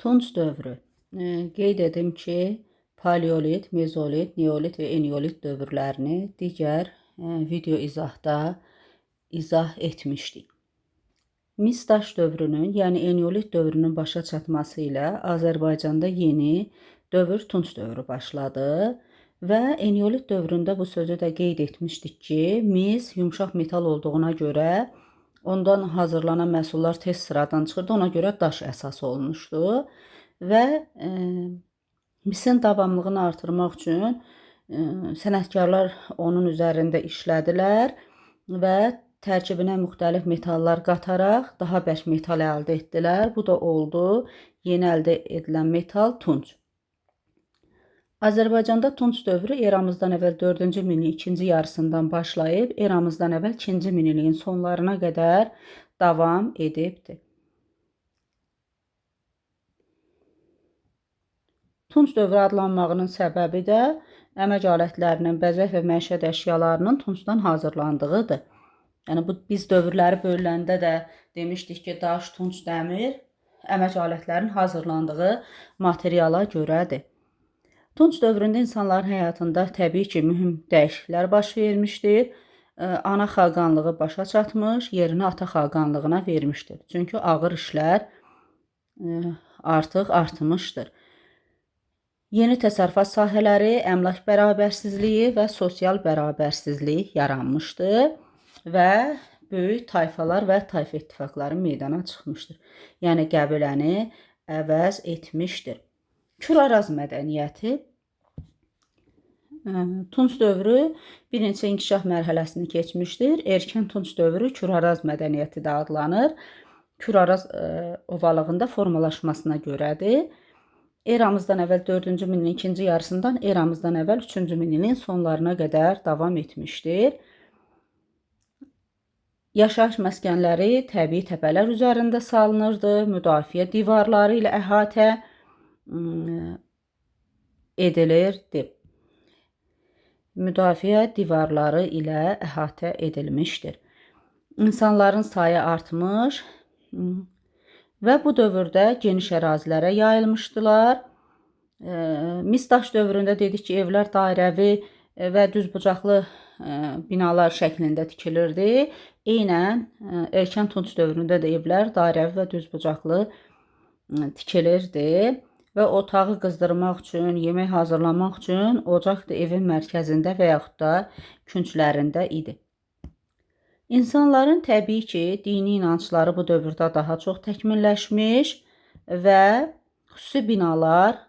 Tunc dövrü. Qeyd edim ki, paleolit, mezolit, neolit və eneolit dövrlərini digər video izahda izah etmişdik. Mis daş dövrünün, yəni eneolit dövrünün başa çatması ilə Azərbaycanda yeni dövr Tunc dövrü başladı və eneolit dövründə bu sözü də qeyd etmişdik ki, mis yumşaq metal olduğuna görə ondan hazırlanan məhsullar tez sıradan çıxırdı, ona görə daş əsas olmuşdu və misin davamlılığını artırmaq üçün sənətkarlar onun üzərində işlədilər və tərkibinə müxtəlif metallar qataraq daha bərk metal əldə etdilər. Bu da oldu yeni əldə edilən metal tunc. Azərbaycanda Tunc dövrü eramızdan əvvəl 4-cü minilliyin ikinci yarısından başlayıb eramızdan əvvəl 2-ci minilliyin sonlarına qədər davam edibdir. Tunc dövrü adlanmağının səbəbi də əmək alətlərinin, bəzək və məişət əşyalarının tuncdan hazırlandığıdır. Yəni bu biz dövrləri bölüləndə də demişdik ki, daş, tunc, dəmir əmək alətlərinin hazırlandığı materiala görədir. Tunc dövründə insanların həyatında təbii ki, mühüm dəyişikliklər baş vermişdir. Ana xaqanlığı başa çatmış, yerini ata xaqanlığına vermişdir. Çünki ağır işlər artıq artmışdır. Yeni təsərrüfat sahələri, əmlak bərabərsizliyi və sosial bərabərsizlik yaranmışdı və böyük tayfalar və tayfa ittifaqları meydana çıxmışdır. Yəni qəbiləni əvəz etmişdir. Kür-Araz mədəniyyəti. Tunc dövrü bir neçə inkişaf mərhələsini keçmişdir. Erkən Tunc dövrü Kür-Araz mədəniyyəti də adlanır. Kür-Araz ovalığında formalaşmasına görədir. Eramızdan əvvəl 4-cü minilliyin ikinci yarısından eramızdan əvvəl 3-cü minilliyin sonlarına qədər davam etmişdir. Yaşayış məskənləri təbii təpələr üzərində salınırdı. Müdafiə divarları ilə əhatə edilirdi. Müdafiə divarları ilə əhatə edilmişdir. İnsanların sayı artmış və bu dövrdə geniş ərazilərə yayılmışdılar. Mis daş dövründə dedik ki, evlər dairəvi və düzbucaqlı binalar şəklində tikilirdi. Eynən erkən Tunc dövründə də evlər dairəvi və düzbucaqlı tikilirdi. Və otağı qızdırmaq üçün, yemək hazırlamaq üçün ocaq da evin mərkəzində və yaxud da künclərində idi. İnsanların təbii ki, dini inancları bu dövrdə daha çox təkmilləşmiş və xüsusi binalar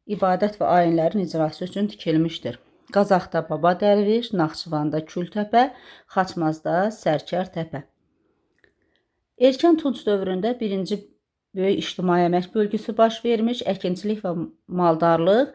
ibadət və ayinlərin icrası üçün tikilmişdir. Qazaxda Baba Dərviş, Naxçıvanda Kültəpə, Xaçmazda Sərkər Təpə. Erkən Tunc dövründə birinci böyük ictimai əmək bölgüsü baş vermiş, əkinçilik və maldarlıq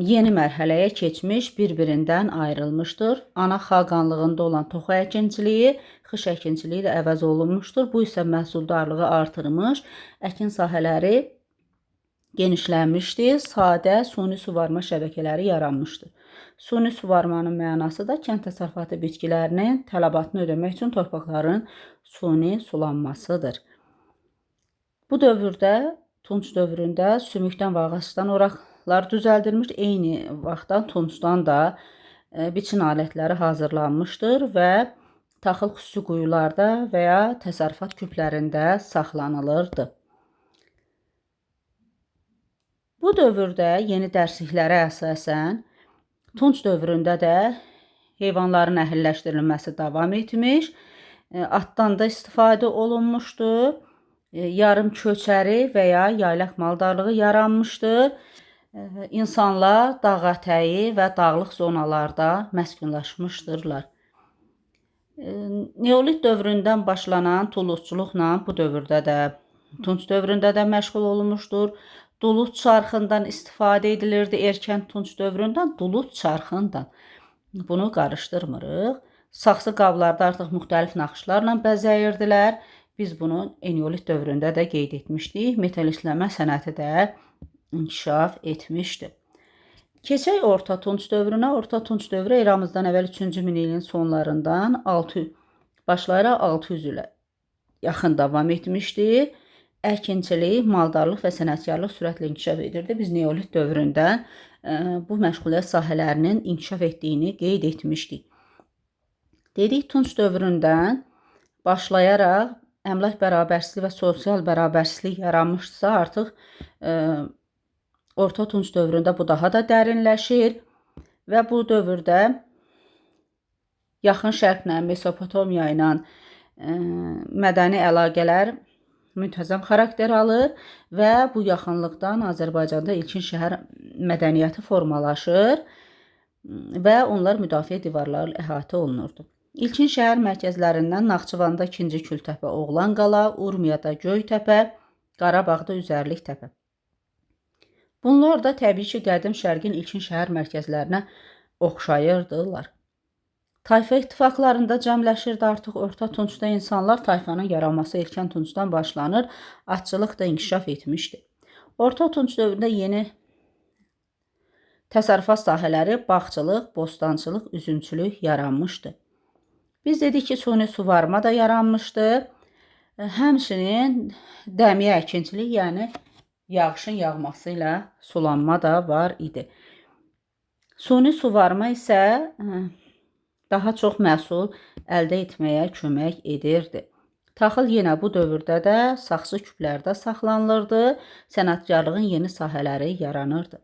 yeni mərhələyə keçmiş, bir-birindən ayrılmışdır. Ana xaqanlığında olan toxu əkinçiliyi, xış əkinçiliyi ilə əvəz olunmuşdur. Bu isə məhsuldarlığı artırmış, əkin sahələri genişlənmişdir, sadə suni suvarma şəbəkələri yaranmışdır. Suni suvarmanın mənası da kənd təsərrüfatı bitkilərinin tələbatını ödəmək üçün torpaqların suni sulanmasıdır. Bu dövrdə, Tunc dövründə sümükdən və ağacdan oraqlar düzəldilmiş, eyni vaxtda tuncdan da biçin alətləri hazırlanmışdır və taxıl xüsusi quyularda və ya təsərrüfat küplərində saxlanılırdı. Bu dövrdə yeni dərsliklərə əsasən Tunc dövründə də heyvanların əhilləşdirilməsi davam etmiş, atdan da istifadə olunmuşdu. Yarım köçəri və ya yaylaq maldarlığı yaranmışdır. İnsanlar dağ ətəyi və dağlıq zonalarda məskunlaşmışdırlar. Neolit dövründən başlanan tuluzçuluqla bu dövrdə də, Tunc dövründə də məşğul olunmuşdur. Duluz çarxından istifadə edilirdi erkən Tunc dövründən, duluz çarxından. Bunu qarışdırmırıq. Saxsı qablarda artıq müxtəlif naxışlarla bəzəyirdilər. Biz bunu eneolit dövründə də qeyd etmişdik. Metal işləmə sənəti də inkişaf etmişdi. Keçək Orta Tunc dövrünə. Orta Tunc dövrü eramızdan əvvəl 3-cü minilliyin sonlarından başlayaraq 600 ilə yaxın davam etmişdi. Əkinçilik, maldarlıq və sənətkarlıq sürətlə inkişaf edirdi. Biz Neolit dövründə bu məşğuliyyət sahələrinin inkişaf etdiyini qeyd etmişdik. Dedik, Tunc dövründən başlayaraq əmlak bərabərsizliyi və sosial bərabərsizlik yaranmışsa, artıq Orta Tunc dövründə bu daha da dərinləşir və bu dövrdə Yaxın Şərqlə, Mesopotamiya ilə mədəni əlaqələr müntəzəm xarakter alır və bu yaxınlıqdan Azərbaycanda ilkin şəhər mədəniyyəti formalaşır və onlar müdafiə divarları ilə əhatə olunurdu. İlkin şəhər mərkəzlərindən Naxçıvanda 2-ci Kültəpə, Oğlanqala, Urmiyada Göytəpə, Qarabağda Üzərlik təpə. Bunlar da təbii ki, qədim şərqin ilkin şəhər mərkəzlərinə oxşayırdılar. Tayfa ittifaqlarında cəmləşirdi artıq Orta Tuncda insanlar. Tayfanın yaranması erkən Tuncdan başlanır. Atçılıq da inkişaf etmişdi. Orta Tunc dövründə yeni təsərrüfat sahələri bağçılıq, bostançılıq, üzümçülük yaranmışdı. Biz dedik ki, suni suvarma da yaranmışdı. Həmçinin dəmiyə əkinçilik, yəni yağışın yağması ilə sulanma da var idi. Suni suvarma isə daha çox məhsul əldə etməyə kömək edirdi. Taxıl yenə bu dövrdə də saxsı küplərdə saxlanılırdı, sənətkarlığın yeni sahələri yaranırdı.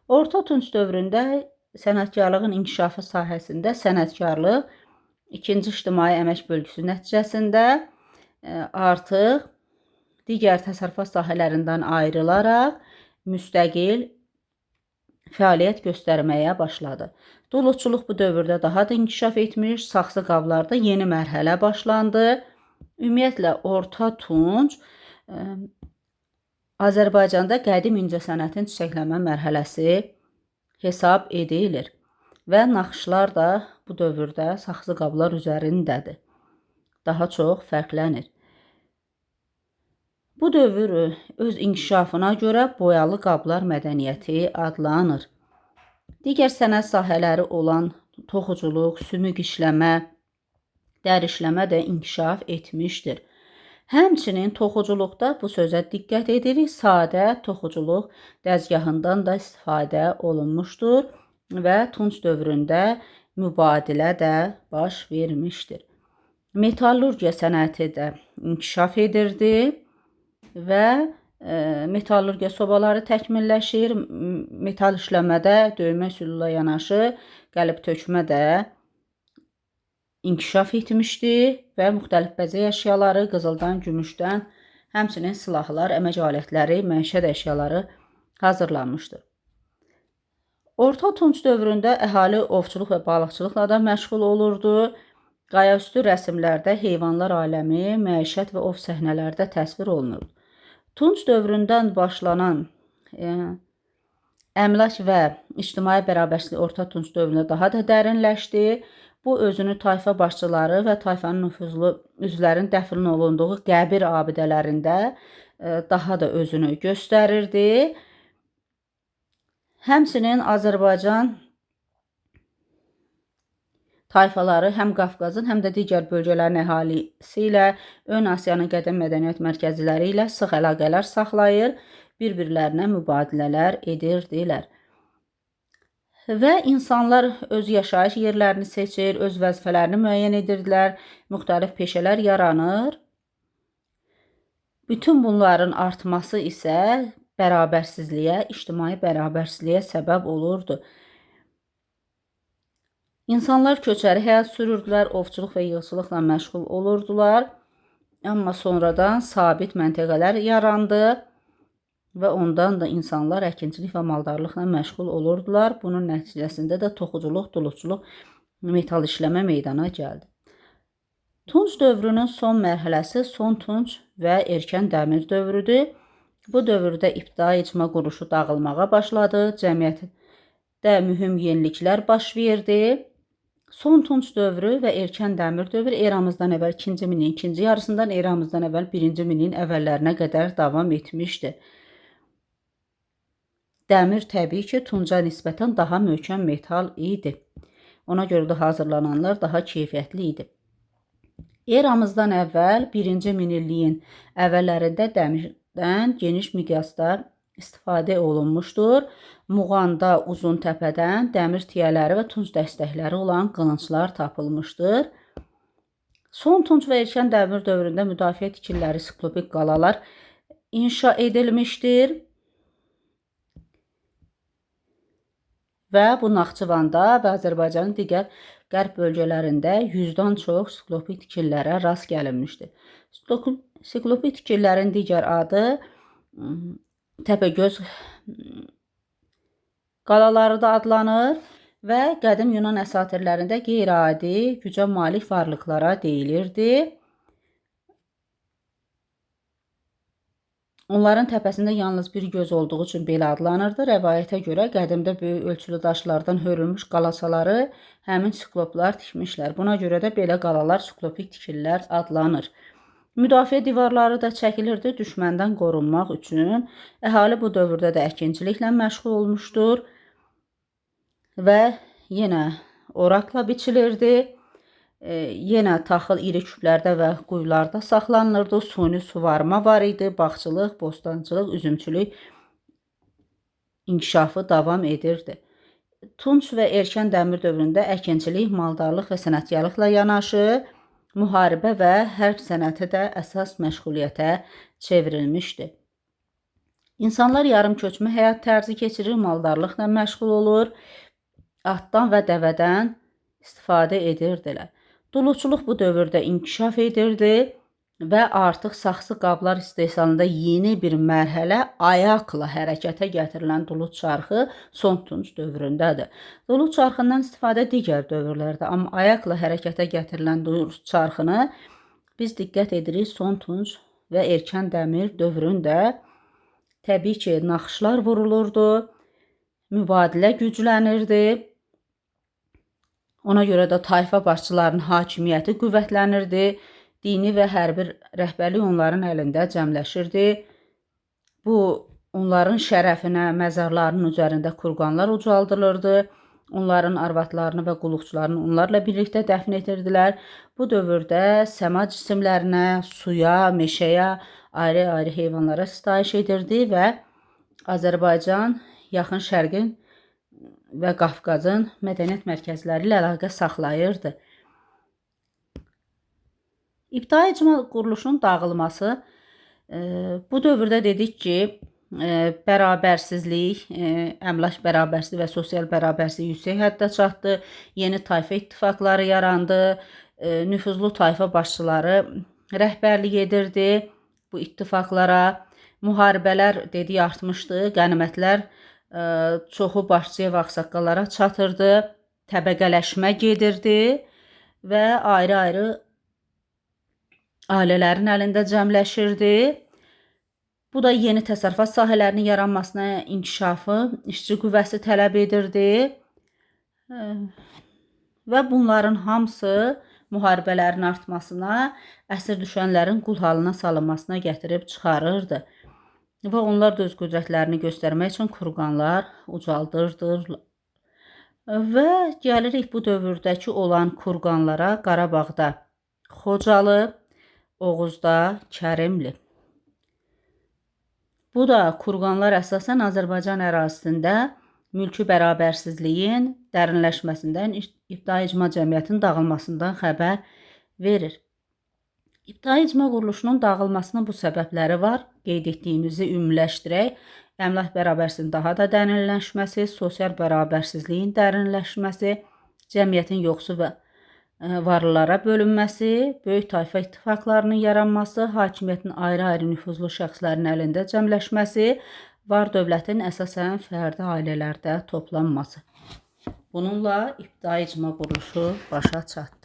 Orta Tunc dövründə sənətkarlığın inkişafı sahəsində sənətkarlıq ikinci ictimai əmək bölgüsü nəticəsində artıq digər təsərrüfat sahələrindən ayrılaraq müstəqil fəaliyyət göstərməyə başladı. Duluzçuluq bu dövrdə daha da inkişaf etmiş, saxsı qablarda yeni mərhələ başlandı. Ümumiyyətlə, Orta Tunc Azərbaycanda qədim incəsənətin çiçəklənmə mərhələsi hesab edilir və naxışlar da bu dövrdə saxsı qablar üzərindədir. Daha çox fərqlənir. Bu dövr öz inkişafına görə boyalı qablar mədəniyyəti adlanır. Digər sənət sahələri olan toxuculuq, sümük işləmə, dəri işləmə də inkişaf etmişdir. Həmçinin toxuculuqda bu sözə diqqət edirik. Sadə toxuculuq dəzgahından da istifadə olunmuşdur və Tunc dövründə mübadilə də baş vermişdir. Metallurgiya sənəti də inkişaf edirdi və metallurgiya sobaları təkmilləşir. Metal işləmədə döymə üsulu ilə yanaşı qəlib tökmə də inkişaf etmişdi və müxtəlif bəzək əşyaları qızıldan, gümüşdən, həmçinin silahlar, əmək alətləri, məişət əşyaları hazırlanmışdır. Orta Tunc dövründə əhali ovçuluq və balıqçılıqla da məşğul olurdu. Qayaüstü rəsimlərdə heyvanlar aləmi, məişət və ov səhnələrdə təsvir olunurdu. Tunc dövründən başlanan əmlak və ictimai bərabərsizlik Orta Tunc dövründə daha da dərinləşdi. Bu, özünü tayfa başçıları və tayfanın nüfuzlu üzvlərin dəfn olunduğu qəbir abidələrində daha da özünü göstərirdi. Həmçinin Azərbaycan tayfaları həm Qafqazın, həm də digər bölgələrin əhalisi ilə, Ön Asiyanın qədim mədəniyyət mərkəzləri ilə sıx əlaqələr saxlayır, bir-birlərinə mübadilələr edirdilər. Və insanlar öz yaşayış yerlərini seçir, öz vəzifələrini müəyyən edirdilər, müxtəlif peşələr yaranır. Bütün bunların artması isə bərabərsizliyə, ictimai bərabərsizliyə səbəb olurdu. İnsanlar köçəri həyat sürürdülər, ovçuluq və yığçılıqla məşğul olurdular. Amma sonradan sabit məntəqələr yarandı və ondan da insanlar əkinçilik və maldarlıqla məşğul olurdular. Bunun nəticəsində də toxuculuq, duluzçuluq, metal işləmə meydana gəldi. Tunc dövrünün son mərhələsi son Tunc və erkən dəmir dövrüdür. Bu dövrdə ibtidai icma quruluşu dağılmağa başladı, cəmiyyətdə mühüm yeniliklər baş verdi. Son Tunc dövrü və erkən dəmir dövrü eramızdan əvvəl 2-ci minilliyin ikinci yarısından eramızdan əvvəl 1-ci minilliyin əvvəllərinə qədər davam etmişdi. Dəmir təbii ki, tunca nisbətən daha möhkəm metal idi. Ona görə də hazırlananlar daha keyfiyyətli idi. Eramızdan əvvəl 1-ci minilliyin əvvəllərində dəmir dəmirdən geniş miqyasda istifadə olunmuşdur. Muğanda Uzun təpədən dəmir tiyələri və tunc dəstəkləri olan qılınclar tapılmışdır. Son tunc və erkən dəmir dövründə müdafiə tikililəri, siklopik qalalar inşa edilmişdir. Və bu Naxçıvanda və Azərbaycanın digər qərb bölgələrində 100-dən çox siklopik tikililərə rast gəlinmişdir. Siklopik tikililərin digər adı Təpəgöz qalaları da adlanır və qədim Yunan əsatirlərində qeyri-adi gücə malik varlıqlara deyilirdi. Onların təpəsində yalnız bir göz olduğu üçün belə adlanırdı. Rəvayətə görə qədimdə böyük ölçülü daşlardan hörülmüş qalaçaları həmin sikloplar tikmişlər. Buna görə də belə qalalar siklopik tikililər adlanır. Müdafiə divarları da çəkilirdi düşməndən qorunmaq üçün. Əhali bu dövrdə də əkinçiliklə məşğul olmuşdur və yenə oraqla biçilirdi. Yenə taxıl iri küplərdə və quyularda saxlanılırdı. Suni suvarma var idi. Bağçılıq, bostancılıq, üzümçülük inkişafı davam edirdi. Tunc və erkən dəmir dövründə əkinçilik, maldarlıq və sənətkarlıqla yanaşı müharibə və hərb sənəti də əsas məşğuliyyətə çevrilmişdi. İnsanlar yarım köçmə həyat tərzi keçirir, maldarlıqla məşğul olur, atdan və dəvədən istifadə edirdilər. Duluçuluq bu dövrdə inkişaf edirdi və artıq saxsı qablar istehsalında yeni bir mərhələ ayaqla hərəkətə gətirilən duluç çarxı son tunc dövründədir. Duluç çarxından istifadə digər dövrlərdə, amma ayaqla hərəkətə gətirilən duluç çarxını biz diqqət edirik son tunc və erkən dəmir dövründə. Təbii ki, naxışlar vurulurdu, mübadilə güclənirdi. Ona görə də tayfa başçılarının hakimiyyəti qüvvətlənirdi. Dini və hərbi rəhbərlik onların əlində cəmləşirdi. Bu, onların şərəfinə məzarlarının üzərində kurqanlar ucaldılırdı. Onların arvadlarını və qulluqçularını onlarla birlikdə dəfn edirdilər. Bu dövrdə səma cisimlərinə, suya, meşəyə, ayrı-ayrı heyvanlara sitayiş edirdi və Azərbaycan Yaxın Şərqin və Qafqazın mədəniyyət mərkəzləri ilə əlaqə saxlayırdı. İbtidai icma quruluşunun dağılması bu dövrdə dedik ki, bərabərsizlik, əmlak bərabərsizliyi və sosial bərabərsizlik yüksək həddə çatdı. Yeni tayfa ittifaqları yarandı. Nüfuzlu tayfa başçıları rəhbərlik edirdi bu ittifaqlara. Müharibələr dedik artmışdı, qənimətlər çoxu başçıya və ağsaqqallara çatırdı, təbəqələşmə gedirdi və ayrı-ayrı ailələrin əlində cəmləşirdi. Bu da yeni təsərrüfat sahələrinin yaranmasına, inkişafı, işçi qüvvəsi tələb edirdi. Və bunların hamısı müharibələrin artmasına, əsir düşənlərin qul halına salınmasına gətirib çıxarırdı. Və onlar da öz qüdrətlərini göstərmək üçün kurqanlar ucaldırdılar. Və gəlirik bu dövrdəki olan kurqanlara. Qarabağda Xocalı, Oğuzda Kərimli. Bu da kurqanlar əsasən Azərbaycan ərazisində mülki bərabərsizliyin dərinləşməsindən, ibtidai icma cəmiyyətinin dağılmasından xəbər verir. İbtidai icma quruluşunun dağılmasının bu səbəbləri var. Qeyd etdiyimizi ümumiləşdirək. Əmlak bərabərsizliyinin daha da dərinləşməsi, sosial bərabərsizliyin dərinləşməsi, cəmiyyətin yoxsul və varlılara bölünməsi, böyük tayfa ittifaqlarının yaranması, hakimiyyətin ayrı-ayrı nüfuzlu şəxslərin əlində cəmləşməsi, var dövlətin əsasən fərdi ailələrdə toplanması. Bununla ibtidai icma quruluşu başa çatdı.